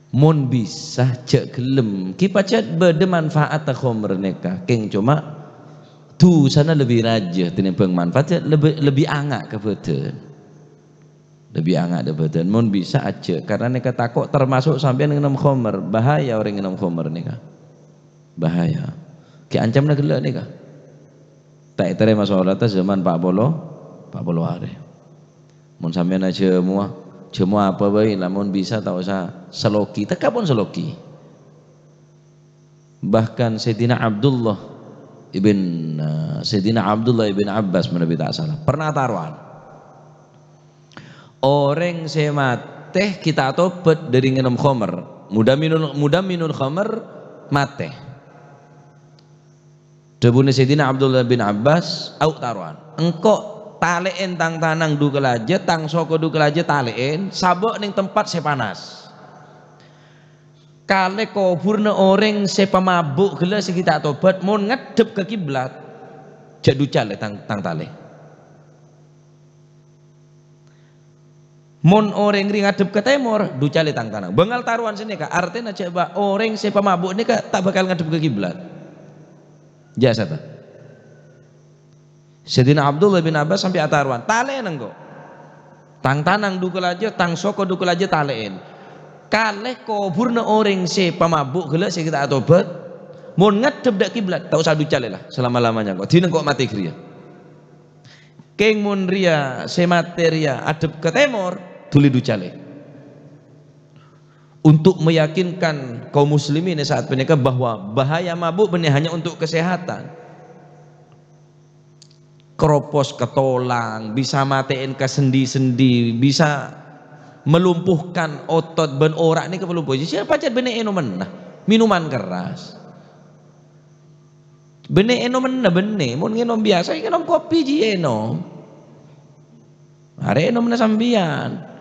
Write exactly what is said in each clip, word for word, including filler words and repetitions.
Mon bisa, jhâ' ghellem. Ghi' pajhât bâdâ manfaatta khomer nèka. Kèng coma dusana lebbi rajâ tinimbang manfaat, lebbi, lebbi anga' ka bâdân. Lebbi anga' ka bâdân. Mon bisa, ajhâ'. Karna nèka tako' termasuk sampèyan ngènom khomer. Bahaya orèng ngènom khomer nèka. Bahaya. Ghi' ancamanna ghellâ' nèka. Ta' ètarèma sholata zaman pa' polo, pa' polo arè. Mon sampèyan ajhâmowa, jhâmowa apa bhâi, lamon bisa ta' osa salogi, tekka pon salogi. Bahkan Sayyidina Abdullah ibn, eh, Sayyidina Abdullah ibn Abbas, manabi ta' sala, pernah atarowan. Orèng sè matè ghi' ta' atobhât dâri ngènom khomer, mudamminul, mudamminul khomer, matè. Dhâbuna Sayyidina Abdullah bin Abbas, "Au' tarowan, engko' talè'èn tang tanang dhu kalajâ, tang soko dhu kalajâ talè'èn, sabâ' neng tempat sè panas. Kalè kobhurrâ orèng sè pamabu' ghellâ' sè ghi' ta' atobhât, mon ngaddhep ka kiblat, jhâ' dhu calè tang, tang talè." Mon orèng rè ngaddhep ka tèmor, dhu calè tang tanang. Bângal tarowan sanèka, artèna jhâ' bâ-, orèng sè pamabu' nèka ta' bhâkal ngaddhep ka kiblat. Jhâ' sata. Sayyidina Abdullah bin Abbas sampè' atarowan, "Talè'èn engko'. Tang tanang dhu kalajâ, tang soko dhu kalajâ talè'èn. Kalè kobhurrâ orèng sè pamabu' ghellâ' sè ghi' ta' atobhât, mon ngaddhep dâ' kiblat, ta' osa dhu calè la, salama-lamanya engko'. Dina engko' matè ghâriyâ." Kèng mon rèya sè matè rèya addhep ka tèmor, dhuli dhu calè. Untuk meyakinkan kaum muslimin è sa'at panèka bahwa bahaya mabuk bânnè hanya untuk kesehatan. Keropos ka tolang, bisa matè'èn ka sendi-sendi, bisa melumpuhkan otot bân ora' nèka malumpuh. Sapa cè' bânnè ènomanna? Minuman keras. Bânnè ènomanna bânnè, mon ngènom biyasa, ngènom kopi jiyâ ènom. Arè ènomanna sampèyan.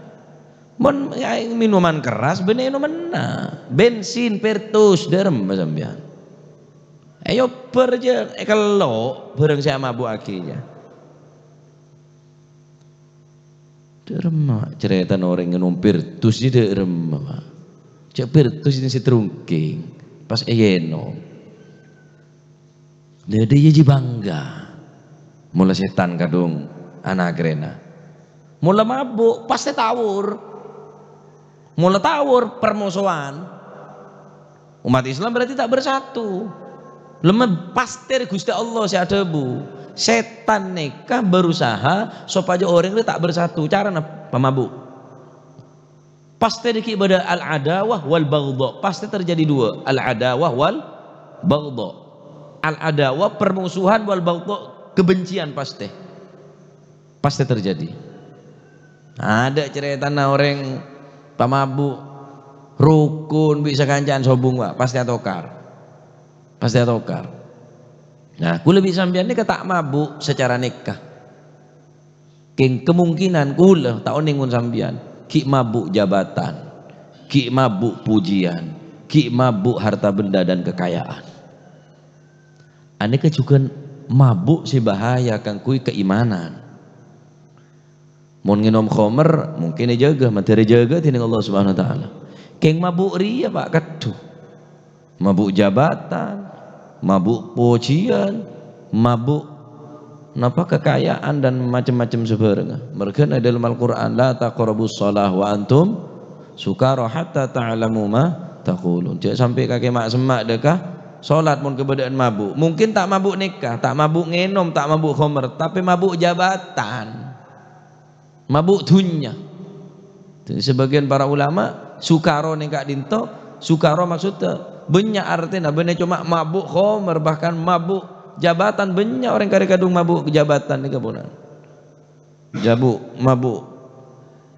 Mon, ya, minuman keras, bânnè ènomanna. Bensin, Pertus, dâremma sampèyan. Ayo, bâr jâ, èkello' bhârâng sè amabu'aghi, jâ. Dâremma, carètana orèng ngènom Pertus jiyâ dâremma, Pak. Jâ' Pertus jiyâ sè trungkèng, pas èyènom. Dhâddhi iyâ jiyâ bangga. Mola sètan kadhung ana' karèna. Mola mabuk, pastè tawur. Mola tawur, permosowan. Umat Islam berarti ta' bersatu. Lemma pastè Ghustè Allah sè adhâbu. Sètan nèka berusaha sopajâ orèng rè ta' bersatu. Carana pamabuk. Pastè dhâggi' bâdâ al-adawah wal baghdha. Pastè terjadi dua, al-adawah wal baghdha. Al-adawah, permusuhan, wal baghdha, kebencian pastè. Pastè terjadi. Adâ' carètana orèng pamabuk, rokon bi' sakanca'an sobung, Pak, pastè atokar. Pastè atokar. Nah, kaulâ bi' sampèyan nèka ta' mabuk sacara nèka. Kèng kemungkinan kaulâ ta' onèng mon sampèyan ghi' mabuk jabatan, ghi' mabuk pujian, ghi' mabuk harta benda dan kekayaan. Anèka jhughân mabuk sè bahaya kaangghuy keimanan. Mon ngènom khomer, mungkin èjâgâ, mandhâr èjâgâ dhinèng Allah Subhanahu wa Ta'ala. Kèng mabuk rèya, Pak, kadhu. Mabuk jabatan, mabuk pojiân, mabuk napa, kekayaan dan macem-macem sabhârângnga. Merghâna è dâlem Al-Qur'an, "La taqrabus shalah wa antum sukara hatta ta'lamu ma taqulun." Jhâ' sampè' kakè ma'-, semma' dâ' ka solat mon kabâdâ'ân mabuk. Mungkin ta' mabuk nèka, ta' mabuk ngènom, ta' mabuk khomer, tapè mabuk jabatan. Mabuk dhunnya. Jadi, sebagian para ulama, sukaro nèng ka'dinto, sukaro maksudnya bânnya' artèna, bânnè coma mabuk khomer, bahkan mabuk jabatan, bânnya' orèng karè kadhung mabuk jabatan nèka, ponan. Jabu-, mabuk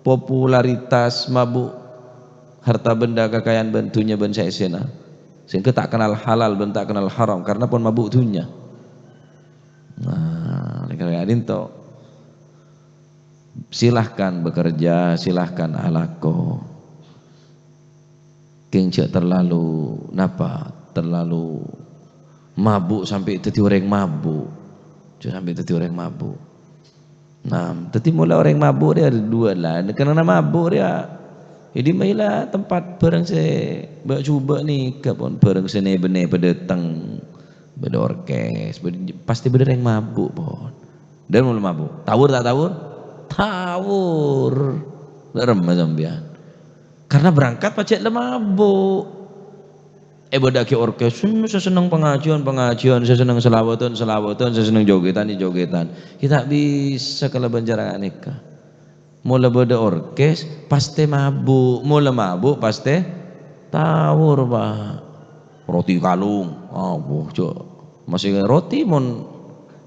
popularitas, mabuk harta benda, kakayaan bân dhunnya bân saèssèna. Sehingga ta' kenal halal bân ta' kenal haram, karena pon mabuk dhunnya. Nah, nèng karè ka'dinto. Silahkan bekerja, silahkan alako. Kèng jhâ' terlalu, napa, terlalu mabuk sampè' dhâddhi orèng mabuk. Jhâ' sampè' dhâddhi orèng mabuk. Nah, dhâddhi mula orèng mabuk rèya dua lah. Karena mabuk rèya Jadi maila tempat barang sè bâ'-cobâ' nèka pon, barang sè nè-bânnè padâteng, bâdâ orkes, bâdâ, pasti bâdâ rèng mabuk pon. Dan mula mabuk. Tawur ta' tawur? Tawur. Ḍâ'remma sampèyan. Karena berangkat pajhât la mabuk. Èbâdâ'aghi orkes, sè senneng pangajiân, pangajiân, sè senneng salawatan, salawatan, sè senneng jogètan, jogètan. Yâ ta' bisa kalabân cara nèka. Mula bâdâ orkes, pastè mabuk. Mula mabuk, pastè tawur, Pak. Roti kalung. Abbhu, jhâ' masè roti mon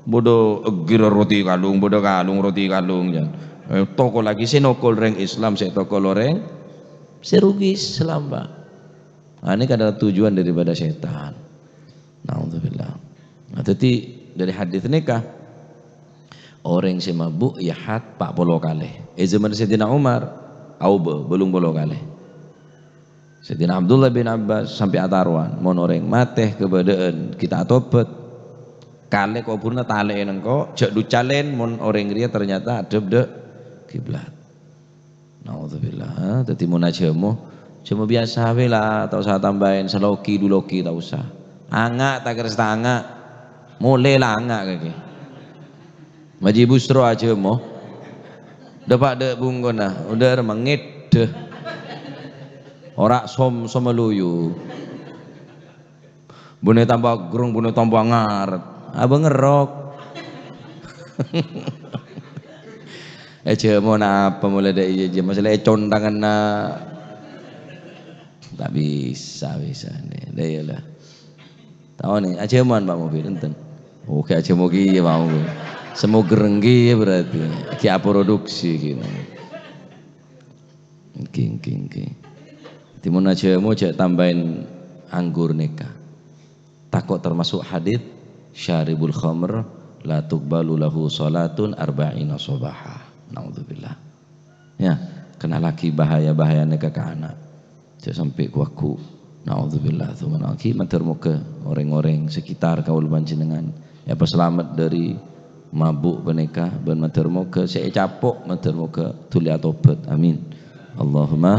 bâdâ ègghir roti kalung, bâdâ kalung roti kalung, jhâ'. Eh, tokol lagi sè nokol rèng Islam, sè tokol orèng sè rugi Islam, Pak. Nah, ini adalah tujuan daripada setan. Naudzubillah. Nah, dhâddhi dâri hadits nèka, orèng sè mabuk yâ had pa' polo kalè. È zaman Sayyidina Umar, aobâ, bâllung polo kalè. Sayyidina Abdullah bin Abbas sampè' atarowan, mon orèng matè kabâdâ'ân ghi' ta' atobhât, kalè kobhurrâ talè'è nèngko', jhâ' ducalen mon orèng rèya ternyata adhep dâ' kiblat. Naudzubillah. Dhâddhi mon ajhâmo, jhâmo biyasa bhâi la, ta' osa tambâi salogi, dulogi, ta' osa. Anga' ta' kèra sè ta' anga'. Molè la anga' kakè. Maji busro ajhâmo. Dâpa' dâ' bungkona, udah mangèddhâ. Ora som-, somaloyu. Bânnè tamba grong, bânnè tamba ngarep. Abâ' ngerrok. Eh, jhâmo napa molè dâ' iyâ, jhâ' masalah è contanganna. Ta' bisa, bisa, nè. Dâ' iyâ la. Tao, nè, ajhâmowan, Pak Mubin, enten. Oke, ajhâmo kèya, Pak Mubin. Sè mogher kèya berarti. Kèya produksi, kèya. Ngghi, ngghi, ngghi. Dhâddhi mon ajhâmo jhâ' tambâi anggur nèka. Tako' termasuk hadits, "Syaribul khamr la tuqbalu lahu shalatun arba'ina shabaha." Naudzubillah. Ya, kenalaghi bahaya-bahayana ka ana'. Jhâ' sampè' ghu-lagghu. Naudzubillah, tsumma naudzubillah. Mandhâr moghâ rèng-orèng sekitar kaulâ panjhennengngan èpasalamet dâri mabuk panèka, bân mandhâr moghâ sè ècapo', mandhâr moghâ dhuli atobhât. Amin. Allahumma